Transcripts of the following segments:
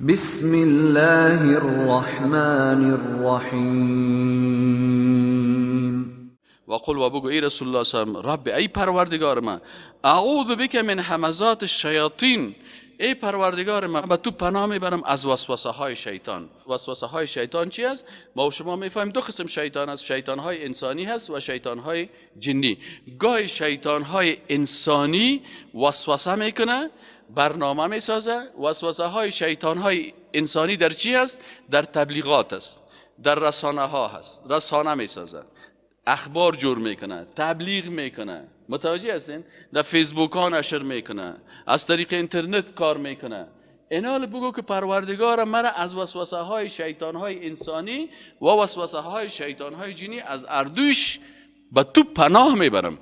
بسم الله الرحمن الرحیم. و قل و بگو ای رسول الله صلی الله علیه و رب، ای پروردگار من، اعوذ بک من همزات الشیاطین، ای پروردگار من به تو پناه میبرم از وسوسه های شیطان. وسوسه های شیطان چی است؟ ما و شما میفهمیم دو قسم شیطان است، شیطان های انسانی هست و شیطان های جنی. گاهی شیطان های انسانی وسوسه میکنه، برنامه میسازه. وسوسه های شیطان های انسانی در چی هست؟ در تبلیغات است، در رسانه ها هست، رسانه میسازه، اخبار جور میکنه، تبلیغ میکنه. متوجه هستین؟ در فیسبوک ها نشر میکنه، از طریق اینترنت کار میکنه. اینال بگو که پروردگار مرا از وسوسه های شیطان های انسانی و وسوسه های شیطان های جنی از اردوش به تو پناه میبرم.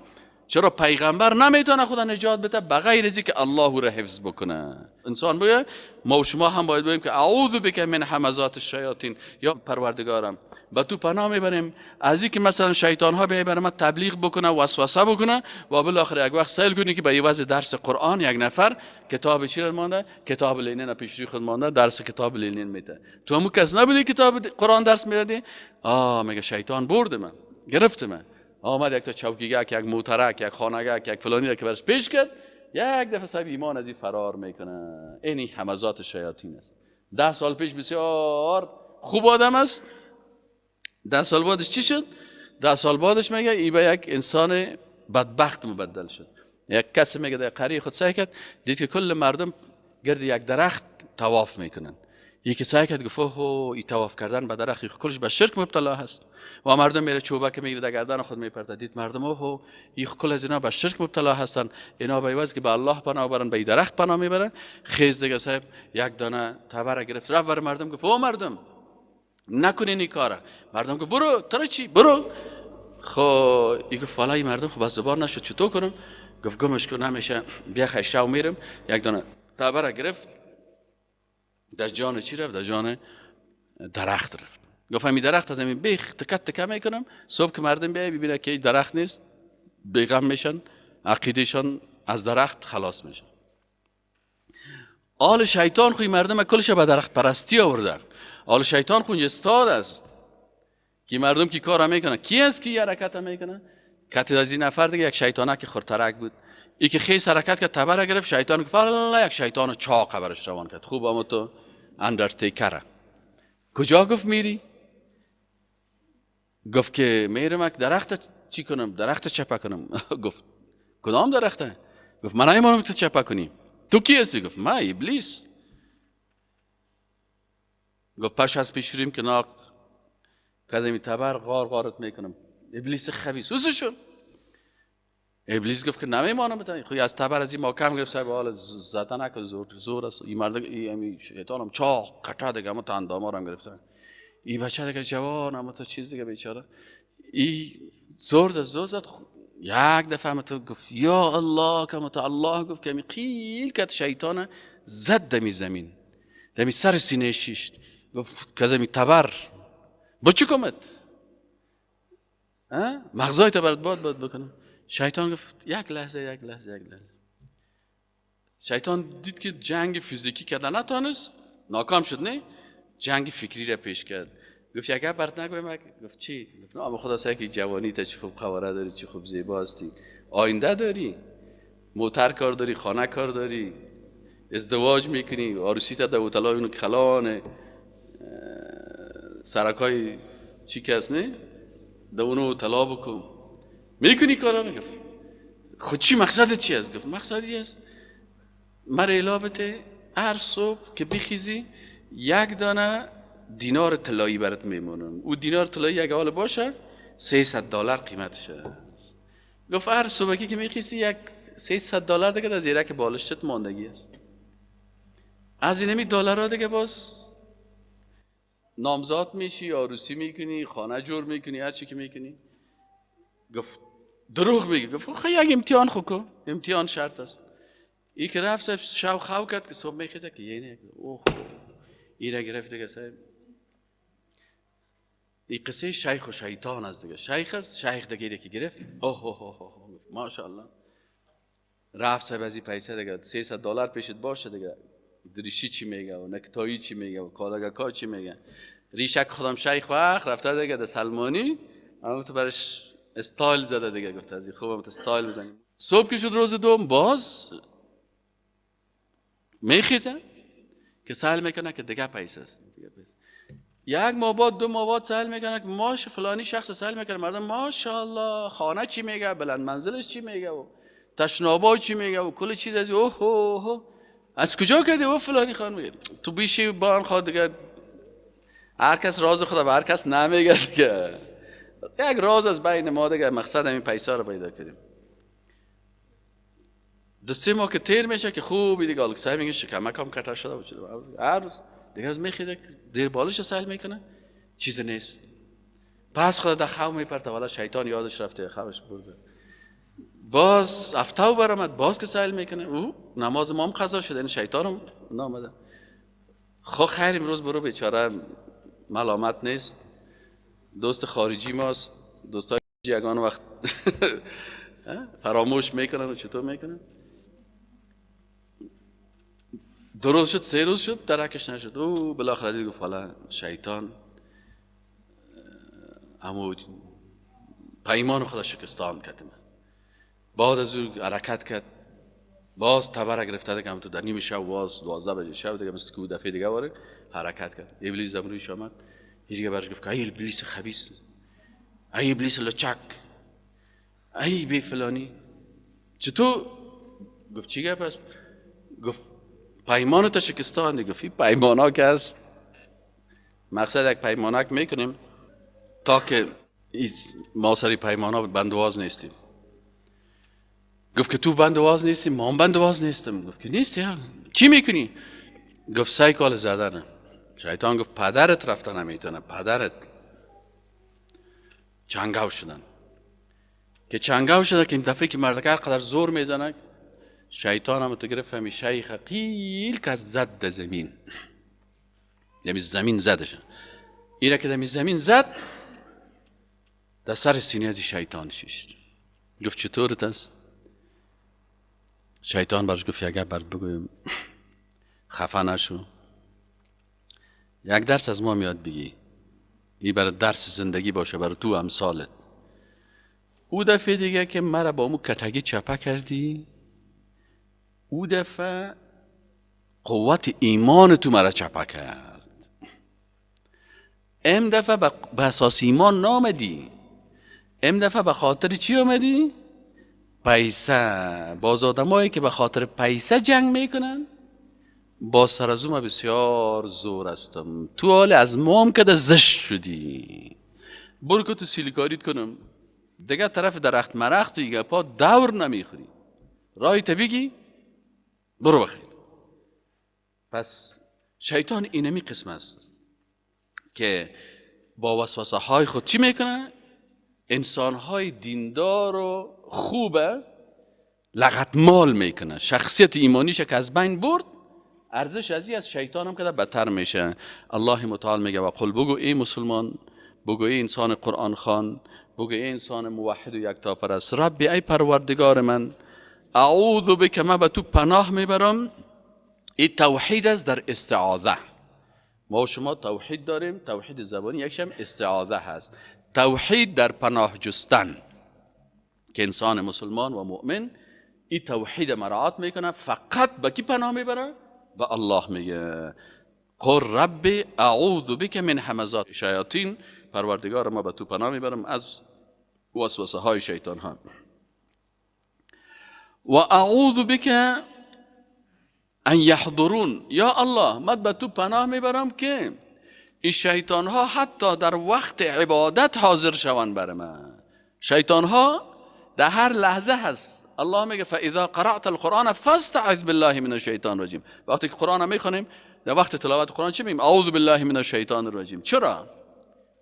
چرا پیغمبر نمیتونه خدا نجات بده بغیر از که الله را حفظ بکنه؟ انسان بگه ما و شما هم باید بگیم که اعوذ بک من همزات الشیاطین، یا پروردگارم به تو پناه میبریم از اینکه مثلا شیطان ها بیای برای ما تبلیغ بکنه، وسوسه بکنه و بالاخره یک وقت سیل کنی که به عوض درس قرآن یک نفر کتاب چی را مانده؟ کتاب لینین پیش روی خود مانده، درس کتاب لینین میده. تو همون کس نبودی کتاب قرآن درس میدادی؟ میگه شیطان برد من، گرفت من، آمد یک تا چوکیگک، یک موترک، یک خانگک، یک فلانی را که برش پیش کرد، یک دفعه صاحب ایمان از این فرار میکنه. این همزات شیاطین است. 10 سال پیش بسیار خوب آدم است، 10 سال بعدش چی شد؟ 10 سال بعدش میگه ای به یک انسان بدبخت مبدل شد. یک کسی میگه در قریه خود سعی کرد، دید که کل مردم گرد یک درخت طواف میکنن. یکی سعی کرد گفت اوه ای طواف کردن به درخت کلش به شرک مبتلا هست. و مردم میره چوبه که میگیره در گردن خود میپرده. دید مردم اوه ای کل از اینا به شرک مبتلا هستن، اینا به عوض که به الله پناه برن به درخت پناه میبرن. خیز دیگه صاحب یک دانه تبر گرفت رفت بر مردم گفت او مردم نکنین این کاره. مردم گفت برو ترا چی برو. خب ای گفت والا این مردم خب از زبان نشد چطور کنم؟ گفت گمش کن نمیشه، بیا خیشو میرم. یک دانه تبر گرفت در جان چی رفت؟ در جان درخت رفت. گفت همین درخت از همین بیخ تکه تکه میکنم، صبح که مردم بیای ببینه که درخت نیست بیغم میشن، عقیدهشان از درخت خلاص میشن. آل شیطان خوی مردم کلش به درخت پرستی آوردن. آل شیطان خون استاد است که مردم کی کار میکنه، کی است کی حرکت میکنه. کتی از این نفر دیگه یک شیطانه که خورترک بود، ای که خیس حرکت کرد تبر گرفت، شیطان گفت الله، یک شیطان چاق برش روان کرد. خوب اما تو اندرتیکره کجا؟ گفت میری؟ گفت که میرم یک درخت چی کنم؟ درخت چپه کنم. گفت کدام درخته؟ گفت من نمی‌مانم تو چپه کنی. تو کی هستی؟ گفت من ابلیس. گفت پش از پیش ریم که ناق کدمی تبر غار غارت میکنم. ابلیس خبیث اوزو شد. ابلیس گفت که نمیمانم بتن. خب از تبر از این محکم گرفت صاحب حال زدن نکن، زور زور است. این مرد این شیطانم چاق کتا دیگه اما تا اندامارم گرفته. این بچه دیگه جوان اما تا چیز دیگه بیچاره. این زور زد زور زد، یک دفعه اما تو گفت یا الله، که تو الله گفت که می قیل کت شیطان زد دمی زمین، دمی سر سینه شیشت. گفت که دمی تبر با چی کمت؟ مغزای تبرت باد باد بکنم. شیطان گفت یک لحظه یک لحظه یک لحظه. شیطان دید که جنگ فیزیکی کردن نتانست، ناکام شد، نه جنگ فکری را پیش کرد. گفت یک برات نگویم. گفت چی؟ گفت نه خدا سعی که جوانی تا چه خوب قواره داری، چه خوب زیبا هستی، آینده داری، موتر کار داری، خانه کار داری، ازدواج میکنی، عروسی تا در هتلای اون کلان سرکای چی کس نه در اونو طلا بکن میکنی کارا رو. گفت خود چی مقصد چی است؟ گفت مقصدی است مرا اعلا بده هر صبح که بخیزی یک دانه دینار طلایی برات میمونم. او دینار طلایی یک حال باشه $300 قیمتشه. گفت هر صبحی که میخیزی یک $300 دیگه در زیرک بالشت ماندگی است. از اینمی دلارها دیگه باز نامزاد میشی، عروسی میکنی، خانه جور میکنی، هر چی که میکنی. گفت دروغ میگه. گفت خب یک امتحان خو کو، امتحان شرط است. ای که رفت شو خو کرد که صبح میخیزه که یه نه اوه ای را گرفت دیگه صاحب. ای قصه شیخ و شیطان است دیگه. شیخ است، شیخ دیگه که گرفت اوه اوه اوه اوه ماشاءالله. رفت صاحب از این پیسه دیگه $300 پیشت باشه دیگه. دریشی چی میگه و نکتایی چی میگه و کالگکا چی میگه. ریشک خودم شیخ وقت رفته دیگه در سلمانی، اما تو برش استایل زده دیگه، گفت از این خوبم تو استایل بزنیم. صبح که شد روز دوم باز میخیزه که سهل میکنه که دیگه پیسه است، دیگه پیسه. یک ماه بعد، 2 ماه بعد سهل میکنه که ماش فلانی شخص سهل میکنه، مردم ماشاءالله خانه چی میگه، بلند منزلش چی میگه و تشنابا چی میگه و کل چیز از اوه اوه از کجا کردی او فلانی خان میگه. تو بیشی با آن خود دیگه هر کس راز خود به هر کس نمیگه دیگه. یک راز از بین ما دیگه، مقصد همین پیسه رو پیدا کردیم. 2-3 ماه که تیر میشه که خوبی دیگه الکسای میگه شکمک هم کتا شده بود، هر روز دیگه از میخیده دیر بالش سهل میکنه چیز نیست. پس خدا در خو میپرته، والا شیطان یادش رفته خوش برده. باز افتاو برآمد، باز که سهل میکنه او نماز ما هم قضا شده، این شیطان هم نامده. خب خیر امروز برو بیچاره ملامت نیست، دوست خارجی ماست، دوستای یگان وقت فراموش میکنن و چطور میکنن. 2 روز شد، 3 روز شد، درکش نشد. او بالاخره دید گفت حالا شیطان امو پیمان خدا شکستان کرد. بعد از او حرکت کرد، باز تبر گرفته دیگه، هم تو در نیم شب باز 12 بجه شب دیگه مثل که دفعه دیگه واره حرکت کرد. ابلیس زمرویش آمد، هیچ برش گفت که ای ابلیس خبیث، ای ابلیس لچک، ای بی فلانی چطور؟ گفت چی گپ است؟ گفت پیمان تا شکستان. گفت این پیمانا که است، مقصد یک پیمانک میکنیم تا که ما سری پیمانا بندواز نیستیم. گفت که تو بندواز نیستی، ما هم بندواز نیستم. گفت که نیستی، چی میکنی؟ گفت سیکال زدنه. شیطان گفت پدرت رفته نمیتونه، پدرت. چنگاو شدن که چنگاو شده که این دفعه که مردک هر قدر زور میزنه شیطان هم تو گرفت همی شیخ قیل که زد زمین، یعنی زمین زدش. ایره که دمی زمین زد در سر سینه از شیطان شیشت. گفت چطورت است؟ شیطان برش گفت یک برات بگویم خفه نشو، یک درس از ما میاد بگی، ای برای درس زندگی باشه برای تو امثالت. او دفعه دیگه که مرا با مو کتگی چپه کردی، او دفعه قوت ایمان تو مرا چپه کرد. ام دفعه به اساس ایمان نامدی، ام دفعه به خاطر چی آمدی؟ پیسه. باز آدمایی که به خاطر پیسه جنگ میکنن با سر از ما بسیار زور هستم. تو حال از ما هم که زشت شدی، برو که تو سیلیکاریت کنم دیگه طرف درخت مرخت دیگه پا دور نمیخوری، رای تا بگی برو بخیر. پس شیطان اینمی قسم است که با وسوسه های خود چی میکنه؟ انسان های دیندار و خوبه لغتمال میکنه، شخصیت ایمانیش که از بین برد، ارزش از شیطان هم که بدتر میشه. الله متعال میگه و قل، بگو ای مسلمان، بگو ای انسان قرآن خان، بگو ای انسان موحد و یکتاپرست، ربی ای پروردگار من، اعوذ بک، من به تو پناه میبرم. این توحید است در استعاذه. ما و شما توحید داریم، توحید زبانی، یکشم استعاذه هست، توحید در پناه جستن که انسان مسلمان و مؤمن این توحید مراعات میکنه، فقط به کی پناه میبره؟ به الله. میگه قل رب اعوذ بک من همزات شیاطین، پروردگار ما به تو پناه میبرم از وسوسه های شیطان ها. و اعوذ بک ان یحضرون، یا الله من به تو پناه میبرم که این شیطان ها حتی در وقت عبادت حاضر شوند بر من. شیطان ها در هر لحظه هست. الله میگه فاذا قرأت القرآن فاستعذ بالله من الشیطان الرجیم. وقتی که قرآن میخونیم در وقت تلاوت قرآن چی میگیم؟ اعوذ بالله من الشیطان الرجیم. چرا؟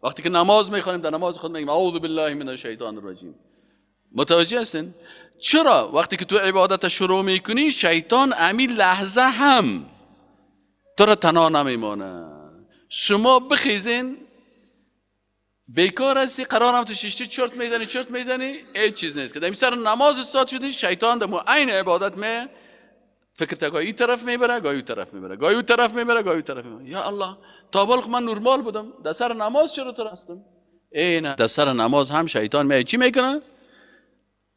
وقتی که نماز میخونیم در نماز خود میگیم اعوذ بالله من الشیطان الرجیم. متوجه هستین؟ چرا؟ وقتی که تو عبادت شروع میکنی شیطان امی لحظه هم تو را تنها نمیمانه. شما بخیزین بیکار هستی، قرارم تو شیشتی چرت میزنی چرت میزنی، هیچ چیز نیست که در سر نماز استاد شدی، شیطان در عین عبادت می فکر تا گاهی این طرف میبره، گاهی اون طرف میبره، گاهی اون طرف میبره، گاهی اون طرف میبره. یا الله، تا بالخ من نرمال بودم، در سر نماز چرا تو هستم؟ ای نه، در سر نماز هم شیطان میاد چی میکنه؟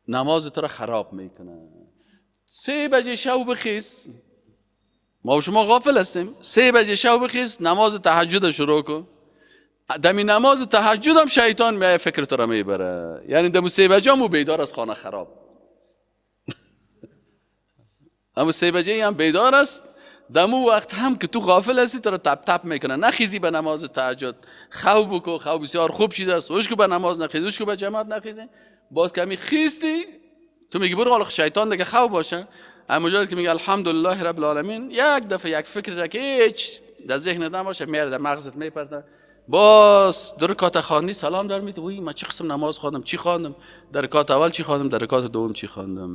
نماز تو را خراب میکنه. 3 بجه شب بخیز، ما و شما غافل هستیم. 3 بجه شب بخیز، نماز تهجد شروع کن. دمی نماز تهجد هم شیطان میاد فکر تو را میبره. یعنی دمو 3 بجه هم بیدار از خانه خراب. اما 3 بجه هم بیدار است، دمو وقت هم که تو غافل هستی تو را تپ تپ میکنه. نخیزی به نماز تهجد، خواب بکو، خواب بسیار خوب چیز است. اوش که به نماز نخیزی، اوش که به جماعت نخیزی، باز کمی خیستی تو میگی برو حالا شیطان دیگه خواب باشه. اما مجرد که میگه الحمدلله رب العالمین، یک دفعه یک فکر را که هیچ در ذهن نباشه میره در مغزت میپرده. باز در رکعت خواندی سلام در میده، وای من چه قسم نماز خواندم، چی خواندم، در رکعت اول چی خواندم، در رکعت دوم چی خواندم.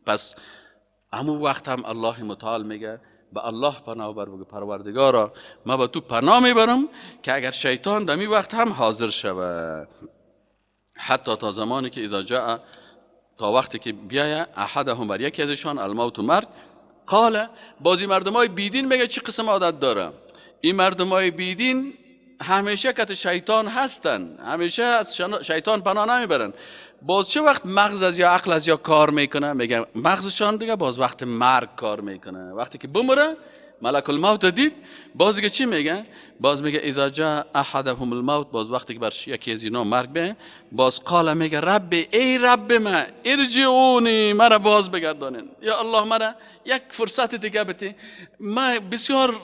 پس همون وقت هم الله متعال میگه به الله پناه بر، بگه پروردگارا ما به تو پناه میبرم که اگر شیطان در این وقت هم حاضر شود، حتی تا زمانی که اذا جاء، تا وقتی که بیایه احدهم بر یکی ازشان الموت مرگ. قال، بازی مردمای بیدین میگه چه قسم عادت داره؟ این مردمای بیدین همیشه کت شیطان هستن، همیشه از شیطان پناه نمیبرن. باز چه وقت مغز از یا عقل از یا کار میکنه؟ میگه مغزشان دیگه باز وقت مرگ کار میکنه. وقتی که بمره ملک الموت دید، باز دیگه چی میگه؟ باز میگه اذا جاء احدهم الموت، باز وقتی که بر یکی از اینا مرگ به، باز قال میگه رب، ای رب من، ارجعونی، مرا باز بگردانین. یا الله مرا یک فرصت دیگه بده، من بسیار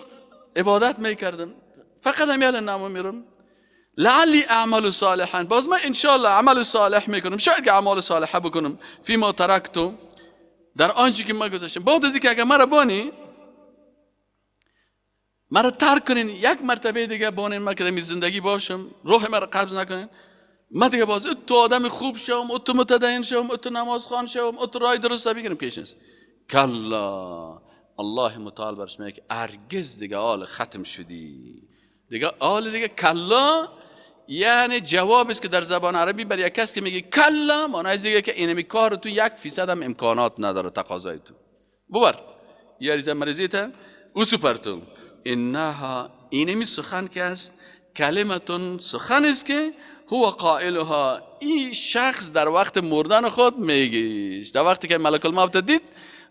عبادت میکردم، فقط هم یالا نامو میرم، لعلی اعمل صالحا، باز من انشالله عمل صالح میکنم، شاید که اعمال صالحه بکنم، فیما ترکتو، در آنچه که من گذاشتم. بعد از اینکه اگر مرا بانی، مرا ترک کنین، یک مرتبه دیگه بانین من که در زندگی باشم، روح مرا قبض نکنین، من دیگه باز تو آدم خوب شوم، تو متدین شوم، تو نماز خوان شوم، تو رای درست بگیرم، پیش نیست. کلا، الله متعال برش میگه که هرگز دیگه حال ختم شدی، دیگه حال دیگه. کلا یعنی جواب است که در زبان عربی بر یک کس که میگه کلا، معنی دیگه که اینمی کار تو 1% هم امکانات نداره، تقاضای تو ببر یاری مریضی تا او سپر تو. انها، اینمی سخن که است، کلمتون سخن است که هو قائلها، این شخص در وقت مردن خود میگیش. در وقتی که ملک الموت دید،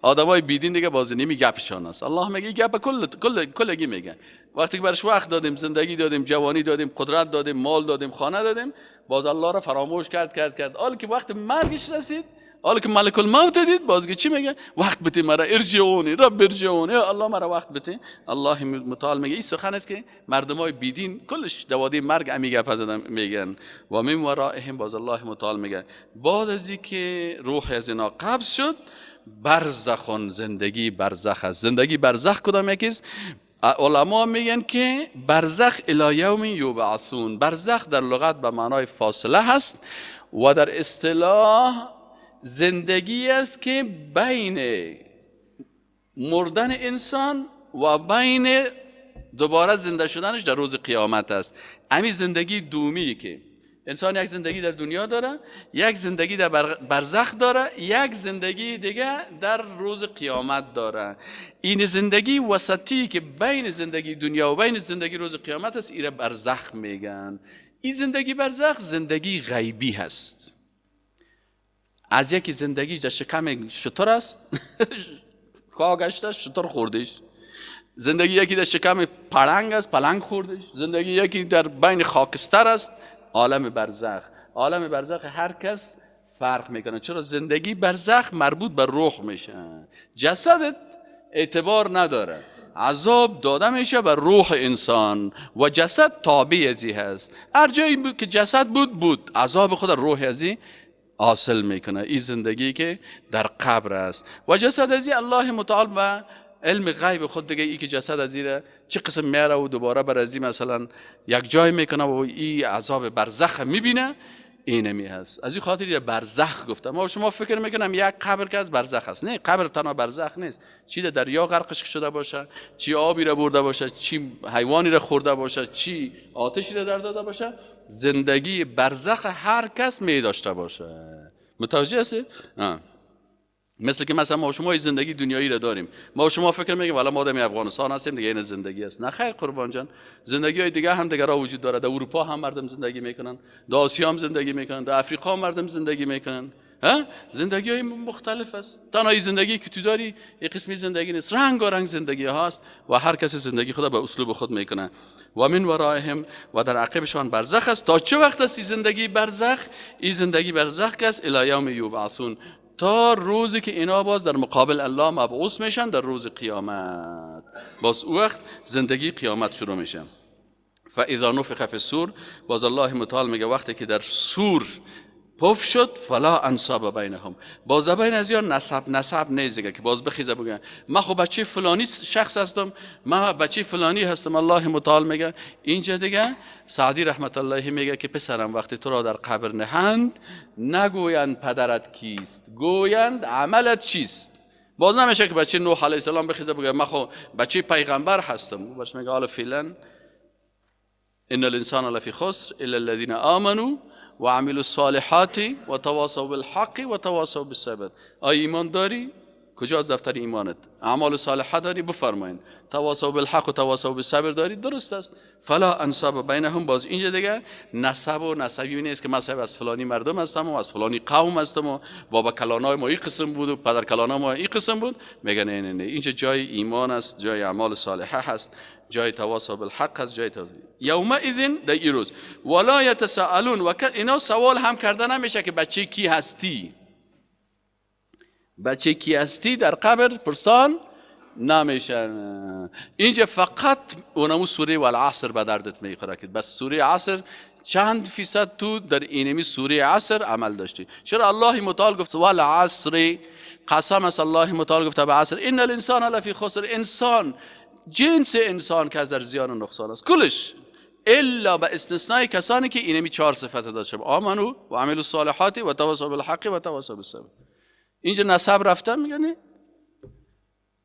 آدمای بیدین دیگه باز نمی گپشان است. الله میگه گپ کل کل کلگی میگن. وقتی که برش وقت دادیم، زندگی دادیم، جوانی دادیم، قدرت دادیم، مال دادیم، خانه دادیم، باز الله را فراموش کرد کرد کرد. حالا که وقت مرگش رسید، حالا که ملک الموت دید، باز چی میگه؟ وقت بده مرا، ارجعونی رب ارجعونی، یا الله مرا وقت بده. الله متعال میگه این سخن است که مردمای بیدین کلش دواده مرگ امی گپ زدن میگن. و من ورائهم، باز الله متعال میگه بعد از اینکه روح از اینا قبض شد، برزخون، زندگی برزخ است. زندگی برزخ کدام یکیست؟ علما میگن که برزخ الی یوم یبعثون. برزخ در لغت به معنای فاصله هست و در اصطلاح زندگی است که بین مردن انسان و بین دوباره زنده شدنش در روز قیامت است. همین زندگی دومی که انسان یک زندگی در دنیا داره، یک زندگی در برزخ داره، یک زندگی دیگه در روز قیامت داره. این زندگی وسطی که بین زندگی دنیا و بین زندگی روز قیامت است، ایره برزخ میگن. این زندگی برزخ زندگی غیبی هست. از یکی زندگی در شکم شتر است، کاه گشته شتر خوردش. زندگی یکی در شکم پلنگ است، پلنگ خوردش. زندگی یکی در بین خاکستر است، عالم برزخ. عالم برزخ هر کس فرق میکنه. چرا؟ زندگی برزخ مربوط به روح میشه، جسدت اعتبار نداره، عذاب داده میشه به روح انسان و جسد تابع ازی هست. هر جایی بود که جسد بود عذاب خود روح ازی حاصل میکنه. این زندگی که در قبر است و جسد ازی الله متعال به علم غیب خود دیگه ای که جسد از ایره چه قسم میاره و دوباره بر ازی مثلا یک جای میکنه و این عذاب برزخ میبینه، اینمی هست. از این خاطر یه برزخ گفتم. ما شما فکر میکنم یک قبر که از برزخ هست. نه، قبر تنها برزخ نیست. چی در دریا غرقش شده باشه، چی آبی را برده باشه، چی حیوانی را خورده باشه، چی آتشی را در داده باشه، زندگی برزخ هر کس می داشته باشه. متوجه هستید؟ مثل که مثلا ما شما زندگی دنیایی را داریم، ما شما فکر میگیم والا ما آدم افغانستان هستیم دیگه، این زندگی است. نه خیر قربان جان، زندگی های دیگه هم دیگه را وجود داره. در اروپا هم مردم زندگی میکنن، در آسیا هم زندگی میکنن، در افریقا هم مردم زندگی میکنن. زندگی های مختلف است. تنها زندگی که تو داری یک قسمی زندگی نیست، رنگارنگ زندگی هاست و هر کس زندگی خود به اسلوب خود میکنه. و من ورائهم، و در عقبشان برزخ است. تا چه وقت است زندگی برزخ؟ این زندگی برزخ است الی یوم یبعثون، تا روزی که اینا باز در مقابل الله مبعوث میشن در روز قیامت. باز او وقت زندگی قیامت شروع میشه. فاذا نفخ فی الصور، باز الله متعال میگه وقتی که در صور پف شد، فلا انصاب بینهم، باز بین از یا نسب نیست دیگه که باز بخیزه بگه من خب بچه فلانی شخص هستم، من بچه فلانی هستم. الله متعال میگه اینجا دیگه سعدی رحمت الله میگه که پسرم وقتی تو را در قبر نهند نگویند پدرت کیست، گویند عملت چیست. باز نمیشه که بچه نوح علیه السلام بخیزه بگه من خب بچه پیغمبر هستم. باش میگه حالا فعلا ان الانسان لفی خسر الا الذين آمنوا و عملوا الصالحات و تواصوا بالحق و تواصوا بالصبر. آیا ایمان داری؟ کجا دفتر ایمانت؟ اعمال صالحه داری؟ بفرمایین. تواصوا بالحق و تواصوا بالصبر داری؟ درست است. فلا انصاب بینهم، باز اینجا دیگه نسب و نسبی نیست که مثلا از فلانی مردم هستم و از فلانی قوم هستم و بابا کلانای ما این قسم بود و پدر کلانای ما این قسم بود. میگن نه نه نه، اینجا جای ایمان است، جای اعمال صالحه هست، جای تواصوا بالحق هست، جای یومئذ در این روز ولا یتساءلون، و اینا سوال هم کرده نمیشه که بچه کی هستی، بچه کی هستی در قبر پرسان نمیشن. اینجا فقط اونمو سوره والعصر به دردت میخوره که بس سوره عصر چند فیصد تو در اینمی سوره عصر عمل داشتی. چرا الله متعال گفت والعصر، قسم است الله متعال گفت به عصر، ان الانسان لفی خسر، انسان جنس انسان که از در زیان و نقصان است کلش، الا به استثنای کسانی که اینمی چهار صفت داشته، آمنو و عملوا الصالحات و تواصوا بالحق و تواصوا بالصبر. اینجا نسب رفتن میگه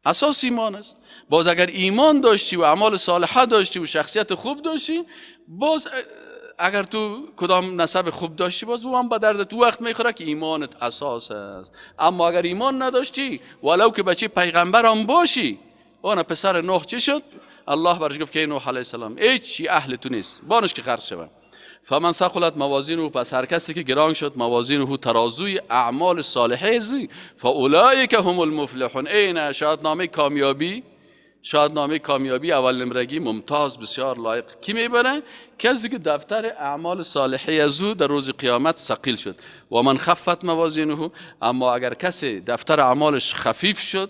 اساس ایمان است. باز اگر ایمان داشتی و اعمال صالحه داشتی و شخصیت خوب داشتی، باز اگر تو کدام نسب خوب داشتی باز هم به درد تو وقت میخوره که ایمانت اساس است. اما اگر ایمان نداشتی ولو که بچه پیغمبر هم باشی، اون پسر نوح چه شد؟ الله برش گفت که نوح علیه السلام هیچ اهل تو نیست، بانش که غرق شود. فمن ثقلت موازینه، پس هر کسی که گران شد موازینه ترازوی اعمال صالحه زی، فاولئک هم المفلحون. این شهادنامه کامیابی، شهادنامه کامیابی اول نمرگی ممتاز بسیار لایق کی میبره؟ کسی که دفتر اعمال صالحه از او در روز قیامت ثقیل شد. و من خفت موازینه، اما اگر کسی دفتر اعمالش خفیف شد،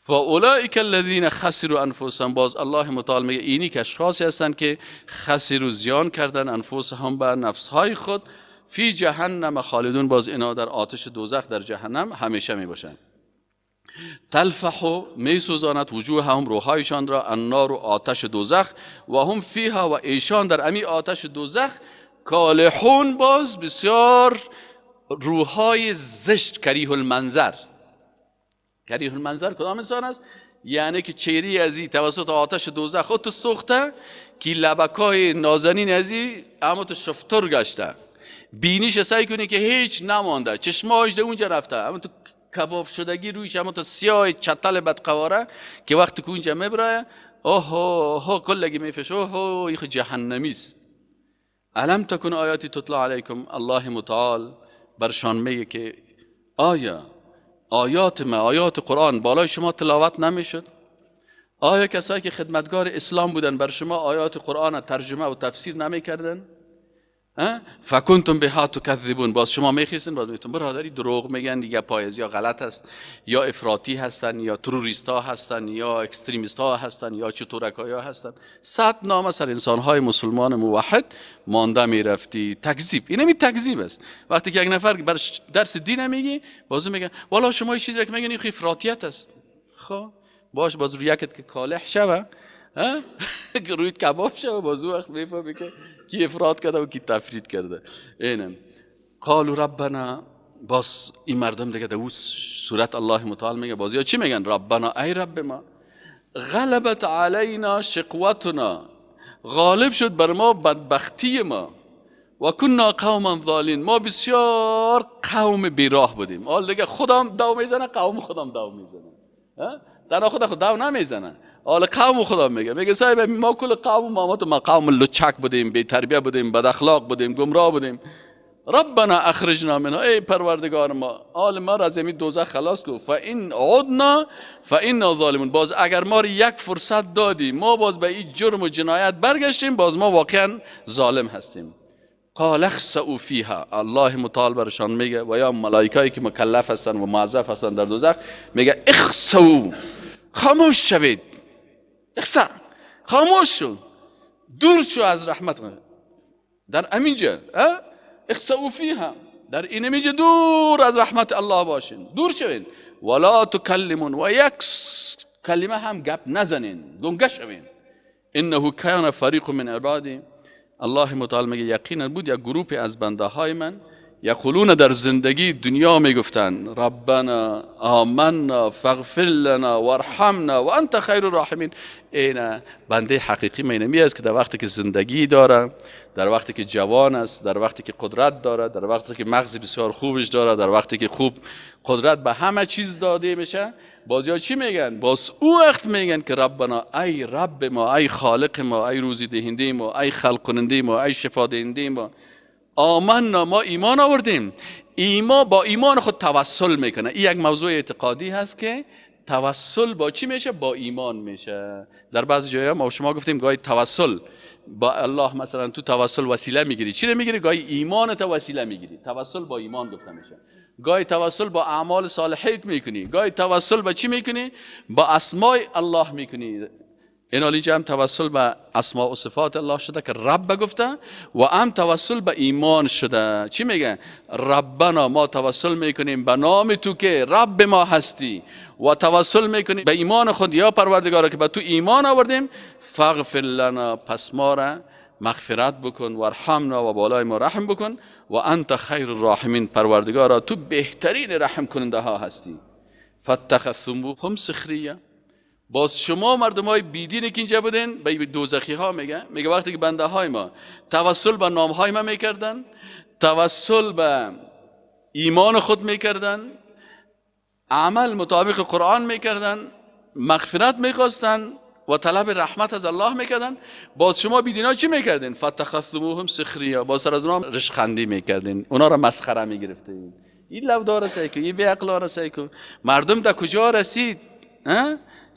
فاولئک الذین خسروا انفسهم، باز الله متعال میگه اینی که اشخاصی هستند که خسروا زیان کردن انفسهم به نفسهای خود، فی جهنم خالدون، باز اینا در آتش دوزخ در جهنم همیشه میباشند. تلفح میسوزاند وجوههم روحایشان را، النار آتش دوزخ، و هم فیها و ایشان در امی آتش دوزخ کالحون، باز بسیار روحای زشت، کریه المنظر. کریه المنظر کدام انسان است؟ یعنی که چهره ازی توسط آتش دوزخ خود سوخته که لبکای نازنین ازی اما تو شفتر گشته، بینیش سعی کنی که هیچ نمانده، چشماش ده اونجا رفته، اما تو کباب شدگی رویش اما تو سیاه چتل بدقواره که وقتی که اونجا میبرایه اوه اوه کلگی میفشه، اوه این جهنمی است. الم تکن آیاتی تتلی علیکم، الله متعال برشان میگه که آیا آیات ما، آیات قرآن بالای شما تلاوت نمیشد؟ آیا کسایی که خدمتگار اسلام بودن بر شما آیات قرآن ترجمه و تفسیر نمیکردن؟ فکنتم بها تکذبون، باز شما میخیسن، باز میتون برادری دروغ میگن دیگه، پایز یا غلط است، یا افراطی هستن، یا تروریست ها هستن، یا اکستریمیست ها هستن، یا چطورک ها هستن. صد نامه سر انسان های مسلمان موحد مانده میرفتی. تکذیب، این می تکذیب است. وقتی که یک نفر بر درس دین میگی، باز میگن والا شما یه چیزی که میگن این افراطیت است. خب باش، باز روی یکت که کالح شوه، که روی کباب شوه، باز وقت میفهمی که کی افراد کرده و کی تفرید کرده. اینم قالوا ربنا، باز این مردم دیگه در صورت الله متعال میگه باز یا چی میگن؟ ربنا ای رب ما، غلبت علینا شقوتنا، غالب شد بر ما بدبختی ما، و کنا قوما ضالین، ما بسیار قوم بیراه بودیم. حال دیگه خودم دو میزنه، قوم خودم دو میزنه، تنها خود دو نمیزنه، حال قوم خودم میگه، میگه صاحب ما کل قوم ما قوم لچک بودیم، بی تربیه بودیم، بد اخلاق بودیم، گمراه بودیم. ربنا اخرجنا منها، ای پروردگار ما حال ما را از این دوزخ خلاص کن. فان عدنا فانا ظالمون، باز اگر ما را یک فرصت دادی، ما باز به این جرم و جنایت برگشتیم، باز ما واقعا ظالم هستیم. قال اخسئوا فیها، الله متعال برشان میگه و یا ملائکه‌ای که مکلف هستن و موظف هستن در دوزخ، میگه اخسئوا، خاموش شوید، اخسأ، خاموش شو، دور شو از رحمت. در امینجا اخسئوا فیها، در اینمیجا دور از رحمت الله باشین، دور شوین. ولا تکلمون، و یک کلمه هم گپ نزنین، گنگه شوین. انه کان فریق من عبادی، الله متعال میگه یقینا بود یک گروه از بنده های من، یقولون در زندگی دنیا میگفتن ربنا آمنا فاغفر لنا وارحمنا و انت خیر الراحمین. این بنده حقیقی مینمی است که در وقتی که زندگی داره، در وقتی که جوان است، در وقتی که قدرت داره، در وقتی که مغز بسیار خوبش داره، در وقتی که خوب قدرت به همه چیز داده میشه، بازیا چی میگن؟ باز او وقت میگن که ربنا، ای رب ما، ای خالق ما، ای روزی دهنده ما، ای خلق کننده ما، ای شفا دهنده ما، آمنا، ما ایمان آوردیم. ایمان با ایمان خود توسل میکنه. این یک موضوع اعتقادی هست که توسل با چی میشه؟ با ایمان میشه. در بعضی جاها ما شما گفتیم گاهی توسل با الله، مثلا تو توسل وسیله میگیری، چی رو میگیری؟ گاهی ایمان تو وسیله میگیری، توسل با ایمان گفته میشه. گاهی توسل با اعمال صالحیت میکنی، گاهی توسل با چی میکنی؟ با اسماء الله میکنی. این اینجا هم توسل به اسماء و صفات الله شده که رب گفته، و هم توسل به ایمان شده. چی میگه؟ ربنا، ما توسل میکنیم به نام تو که رب ما هستی، و توسل میکنیم به ایمان خود یا پروردگارا که به تو ایمان آوردیم. فاغفر لنا، پس ما را مغفرت بکن، وارحمنا، و بالای ما رحم بکن، و انت خیر الراحمین، پروردگارا تو بهترین رحم کننده ها هستی. فاتخذتموهم سخریه، باز شما مردم های بیدینی که اینجا بودین به دوزخی ها میگه، میگه وقتی که بنده های ما توسل به نام های ما میکردن، توسل به ایمان خود میکردن، عمل مطابق قرآن میکردن، مغفرت میخواستن و طلب رحمت از الله میکردن، باز شما بیدینا چی میکردین؟ فتخذتموهم سخریا، باز سر از اونا رشخندی میکردین، اونا را مسخره میگرفتین. این لودار سیکو، این بیعقلار سیکو، مردم در کجا رسید؟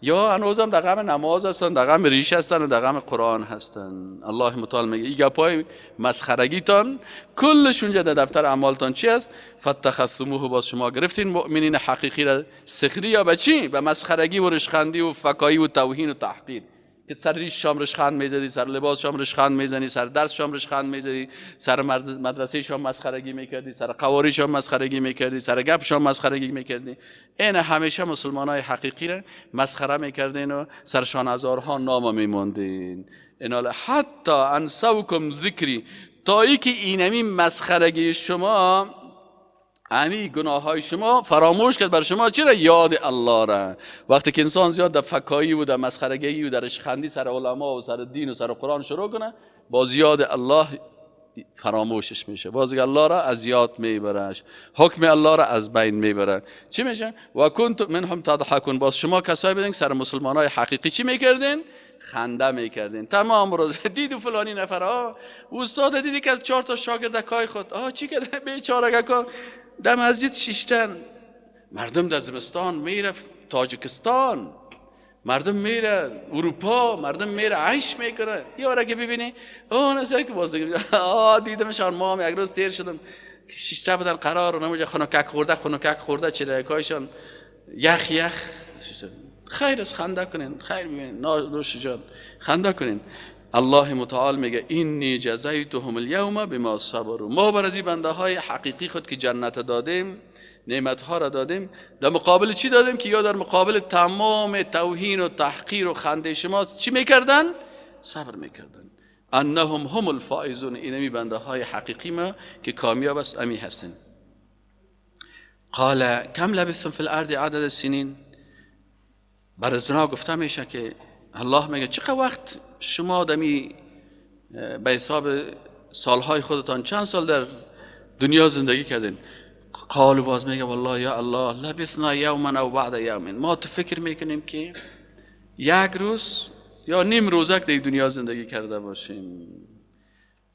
یا هنوزم در غم نماز هستن، در غم ریش هستن و در غم قرآن هستن. الله متعال میگه این گپای مسخرگیتان کلش اونجا در دفتر اعمالتان چی است؟ فتخذتموه، باز شما گرفتین مؤمنین حقیقی را سخری یا به چی؟ به مسخرگی و رشخندی و فکایی و توهین و تحقیر، که سر ریش شام رشخند میزدی، سر لباس شام رشخند میزنی، سر درس شام رشخند میزدی، سر مدرسه شام مسخرگی میکردی، سر قواری شام مسخرگی میکردی، سر گپ شام مسخرگی میکردی. این همیشه مسلمانای حقیقی را مسخره میکردین و سرشان هزارها نام میموندین. این حتی انسوکم ذکری، تا ای که اینمی مسخرگی شما، امی گناه های شما فراموش کرد بر شما چرا؟ یاد الله را. وقتی که انسان زیاد در فکایی و در مسخرگی و در رشخندی سر علما و سر دین و سر قرآن شروع کنه، باز یاد الله فراموشش میشه، باز الله را از یاد میبرش، حکم الله را از بین میبره. چی میشه؟ و کنتم منهم تضحکون، باز شما کسایی بودین سر مسلمان های حقیقی چی میکردین؟ خنده میکردین تمام روز. دید و فلانی نفر، آه استاد دیدی که 4 تا شاگردکای خود، آه چی کرده بیچارگکا در مسجد شیشتن. مردم در زمستان میره تاجیکستان، مردم میره اروپا، مردم میره عیش میکنه. یارا که ببینی اون اصلا که باز دیگه آ دیدمشان، ما هم یک روز تیر شدم شیشته بودن قرار و نمیجا خنکک خورده، خنکک خورده چلکایشان یخ یخ. خیر از خنده کنین، خیر ببینین، نوش جان خنده کنین. الله متعال میگه اینی جزیتهم الیوم بما صبروا، ما بر از این بنده های حقیقی خود که جنت دادیم، نعمت ها را دادیم، در مقابل چی دادیم؟ که یا در مقابل تمام توهین و تحقیر و خنده شما چی میکردن؟ صبر میکردن. انهم هم الفائزون، اینمی بنده های حقیقی ما که کامیاب است امی هستن. قال کم لبثتم فی الارض عدد سنین، بر از گفته میشه که الله میگه چقدر وقت شما دمی به حساب سالهای خودتان چند سال در دنیا زندگی کردین؟ قالو باز میگه والله یا الله لبثنا یوما او بعد یوم، ما تو فکر میکنیم که یک روز یا نیم روزک در دنیا زندگی کرده باشیم.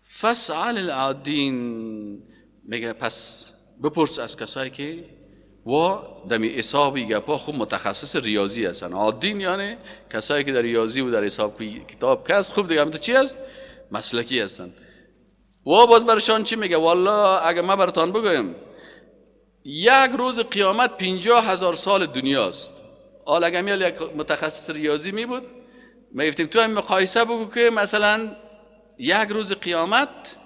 فاسأل العادین، میگه پس بپرس از کسایی که و دمی حسابی گپا خوب متخصص ریاضی هستن. عادین یعنی کسایی که در ریاضی و در حساب کتاب کس خوب دیگه هم چی هست؟ مسلکی هستن. و باز برشان چی میگه؟ والله اگه من براتان بگویم یک روز قیامت 50,000 سال دنیاست. حالا اگه میال یک متخصص ریاضی می بود میگفتیم تو هم مقایسه بگو که مثلا یک روز قیامت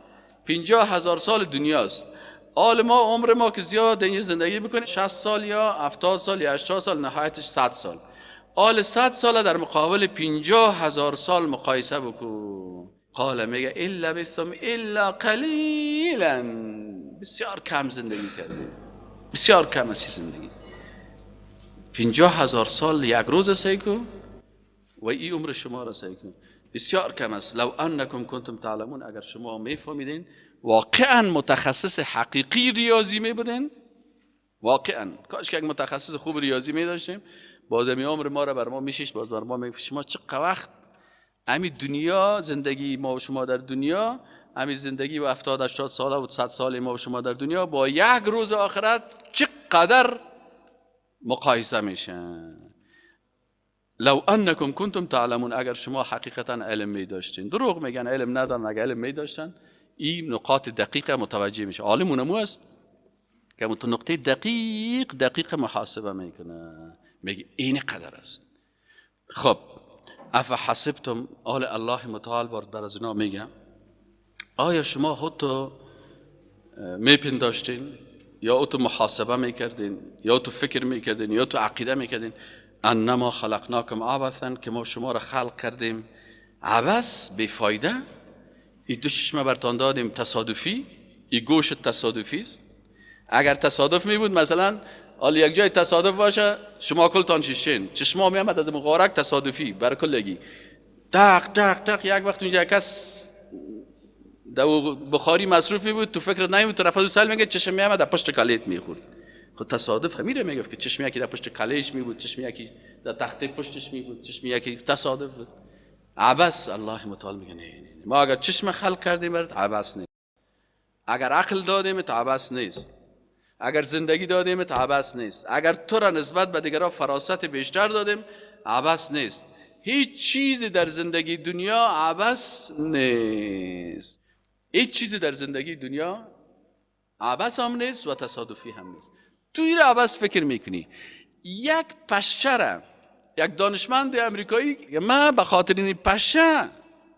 50,000 سال دنیاست. حال ما عمر ما که زیاد این زندگی بکنیم 60 سال یا 70 سال یا 80 سال، نهایتش 100 سال. حال 100 سال در مقابل 50,000 سال مقایسه بکن. قال میگه الا لبثتم الا قلیلا، بسیار کم زندگی کردیم، بسیار کم است زندگی. 50,000 سال یک روز سیکو و این عمر شما را سیکو بسیار کم است. لو انکم کنتم تعلمون، اگر شما میفهمیدین واقعا متخصص حقیقی ریاضی می بودین، واقعا کاش که یک متخصص خوب ریاضی می داشتیم، باز می عمر ما را بر ما میشیش، باز بر ما می شما چه وقت امی دنیا زندگی ما و شما در دنیا، امی زندگی و 70 80 ساله و 100 ساله ما و شما در دنیا با یک روز آخرت چقدر مقایسه میشه. لو انکم کنتم تعلمون، اگر شما حقیقتا علم می داشتین. دروغ میگن علم ندارن، اگر علم می داشتن این نقاط دقیق متوجه میشه. عالم اونمو است که تو نقطه دقیق دقیق محاسبه میکنه، میگه این قدر است. خب افحسبتم، آل الله متعال بر از اینا میگه آیا شما خودتو میپنداشتین یا او تو محاسبه میکردین یا تو فکر میکردین یا تو عقیده میکردین انما خلقناکم عبثا، که ما شما را خلق کردیم عبث، بیفایده؟ این دو چشمه برتان دادیم تصادفی، این گوش تصادفی است. اگر تصادف می بود مثلا حالا یک جای تصادف باشه شما کلتان شیشین چشما می آمد از مغارک تصادفی بر کلگی تق تق تق، یک وقت اونجا کس دو بخاری مصروفی بود تو فکر نمی بود، طرف سال میگه چشم می آمد در پشت کلیت میخورد. خب تصادف همیره میگفت که چشم یکی در پشت کلیش می بود، چشم یکی در تخته پشتش می بود، چشم یکی تصادف بود. عبث. الله متعال میگه نه نه، ما اگر چشم خلق کردیم برات عبث نیست، اگر عقل دادیم تو عبث نیست، اگر زندگی دادیم تو عبث نیست، اگر تو را نسبت به دیگران فراست بیشتر دادیم عبث نیست. هیچ چیزی در زندگی دنیا عبث نیست، هیچ چیزی در زندگی دنیا عبث هم نیست و تصادفی هم نیست. تو این عبث فکر میکنی. یک پشه، یک دانشمند امریکایی، من به خاطر این پشه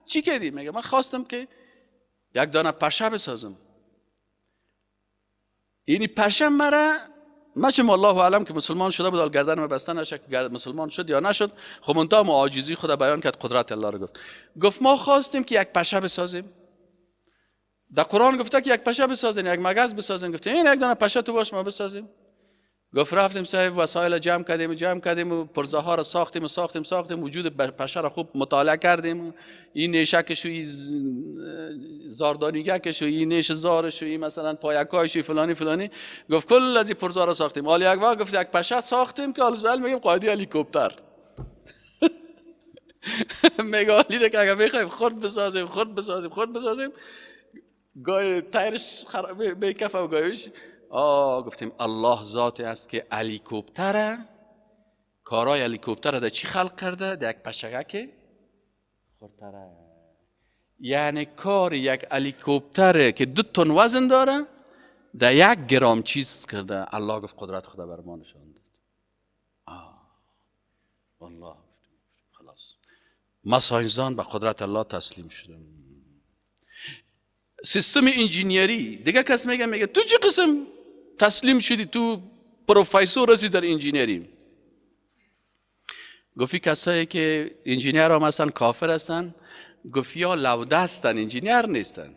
چی کردی؟ میگه من خواستم که یک دانه پشه بسازم. این پشه مرا من چه الله اعلم که مسلمان شده بود، گردن من بسته نشه که مسلمان شد یا نشد. خب منتها معاجزی خدا بیان کرد، قدرت الله رو گفت. گفت ما خواستیم که یک پشه بسازیم. در قرآن گفته که یک پشه بسازین، یک مگس بسازین. گفتیم این یک دانه پشه تو باش ما بسازیم. گفت رفتیم صاحب وسایل جمع کردیم و پرزه ها رو ساختیم و ساختیم، وجود پشه رو خوب مطالعه کردیم، این نیشکش و این زاردانیگکش و این نیش زارش و این مثلا پایکایش و فلانی فلانی. گفت کل از این پرزه رو ساختیم. حالا یک وقت گفت یک پشه ساختیم که حالا زل میگیم قاعده هلیکوپتر. میگه حالی که اگر بخوایم خرد بسازیم گاهی تایرش میکفه و گاهیش. گفتیم الله ذاتی است که هلیکوپتر، کارای هلیکوپتر در چی خلق کرده؟ در یک پشگک خردتره. یعنی کار یک هلیکوپتر که 2 تن وزن داره در 1 گرم چیز کرده. الله گفت قدرت خدا بر ما نشان داد. والله خلاص ما ساینسدان به قدرت الله تسلیم شدم. سیستم انجینیری دیگه کس میگه تو چه قسم تسلیم شدی، تو پروفسور هستی در انجینیری. گفتی کسایی که انجینیر هم هستن کافر هستن، گفت یا لوده هستن انجینیر نیستن.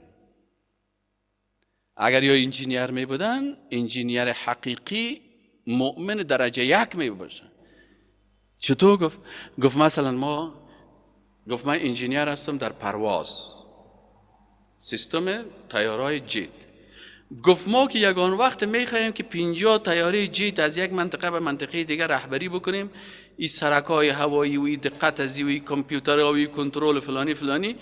اگر یا انجینیر می بودن، انجینیر حقیقی مؤمن درجه 1 می باشن. چطور؟ گفت مثلا ما، گفت من انجینیر هستم در پرواز، سیستم طیاره‌های جت. گفت ما که یگان وقت میخواهیم که 50 طیاره جت از یک منطقه به منطقه دیگر رهبری بکنیم، این سرک‌های هوایی و این دقت از این کامپیوتر و این کنترل فلانی فلانی،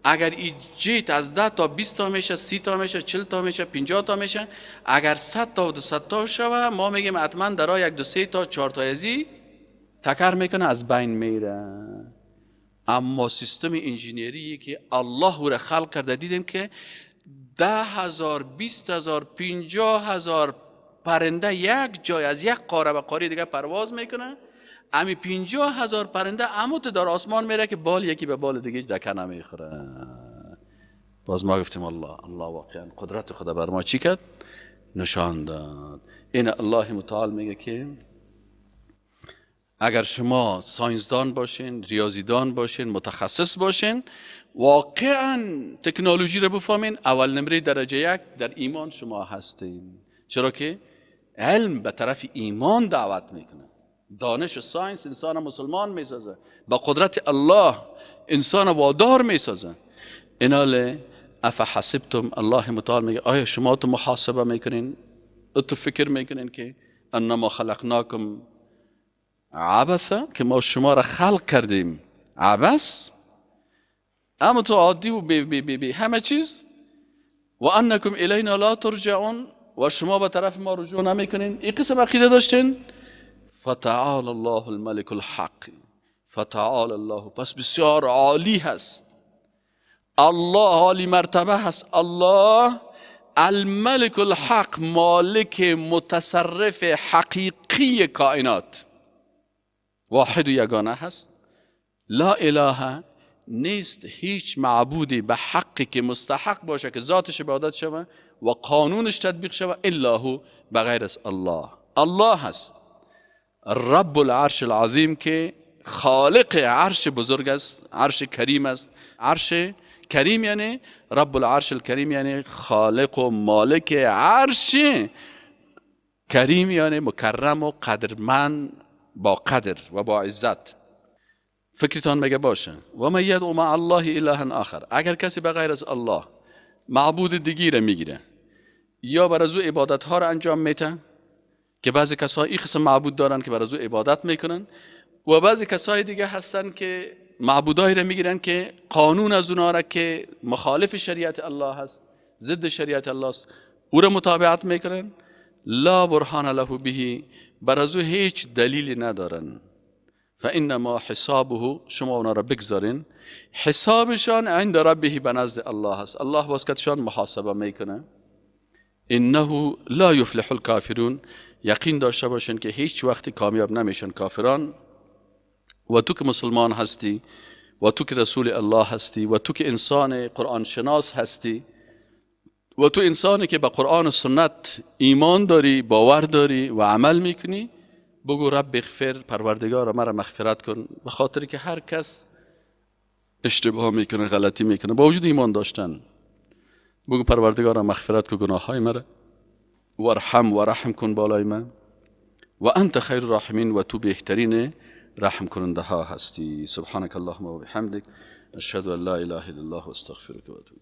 اگر این جت از 10 تا 20 تا میشه، 30 تا میشه، 40 تا میشه، 50 تا میشه، اگر 100 تا و 200 تا شوه، ما میگیم حتما در 1 2 3 تا 4 تا ازی تکر میکنه، از بین میره. اما سیستم انجینیری که الله او را خلق کرده، دیدیم که 10,000، 20,000، 50,000 پرنده یک جای از یک قاره به قاره دیگه پرواز میکنه. امی 50,000 پرنده اما تو در آسمان میره که بال یکی به بال دیگه دکه نمیخوره. باز ما گفتیم الله الله، واقعا قدرت خدا بر ما چی کرد؟ نشان داد. این الله متعال میگه که اگر شما ساینسدان باشین، ریاضیدان باشین، متخصص باشین، واقعا تکنولوژی رو بفهمین، اول نمره درجه 1 در ایمان شما هستین. چرا که علم به طرف ایمان دعوت میکنه. دانش و science انسان مسلمان میسازه، با قدرت الله انسان وادار میسازه. ایناله افحسبتم، الله متعال میگه آیا شما تو محاسبه میکنین، تو فکر میکنین که انما خلقناکم عبثا، که ما شما را خلق کردیم عبث، اما تو عادی و بی بی بی بی همه چیز، و انکم الینا لا ترجعون، و شما به طرف ما رجوع نمیکنین. این قسم عقیده داشتین. فتعال الله الملك الحق، فتعال الله، پس بسیار عالی هست الله، عالی مرتبه هست الله، الملك الحق، مالک متصرف حقیقی کائنات، واحد و یگانه هست. لا اله نیست هیچ معبودی به حقی که مستحق باشه که ذاتش عبادت شوه و قانونش تطبیق شوه الا هو، بغیر از الله. الله هست رب العرش العظیم که خالق عرش بزرگ است، عرش کریم است. عرش کریم یعنی رب العرش الکریم، یعنی خالق و مالک عرش کریم، یعنی مکرم و قدرمند، با قدر و با عزت. فکرتان مگه باشه و من یدعو مع الله الها آخر، اگر کسی به غیر از الله معبود دیگی را میگیره یا بر از او عبادت ها را انجام میده، که بعضی کسای این قسم معبود دارن که بر از او عبادت میکنن، و بعضی کسای دیگه هستن که معبودایی را میگیرن که قانون از اونها را که مخالف شریعت الله هست، ضد شریعت الله است، او را متابعت میکنن. لا برهان له به، بر از او هیچ دلیلی ندارن. فانما حسابه، شما اونا را بگذارین، حسابشان عند ربه، به نزد الله هست، الله واسکتشان محاسبه میکنه. انه لا یفلح الکافرون، یقین داشته باشین که هیچ وقتی کامیاب نمیشن کافران. و تو که مسلمان هستی، و تو که رسول الله هستی، و تو که انسان قرآن شناس هستی، و تو انسانی که به قرآن و سنت ایمان داری، باور داری و عمل میکنی، بگو رب اغفر، پروردگار مرا مغفرت کن. به خاطر که هر کس اشتباه میکنه، غلطی میکنه، با وجود ایمان داشتن، بگو پروردگار مغفرت کن گناههای مرا، ورحم و رحم کن بالای من، و انت خیر الراحمین، و تو بهترین رحم کننده ها هستی. سبحانك اللهم و بحمدک، اشهد ان لا اله الا الله و استغفرک و اتوب.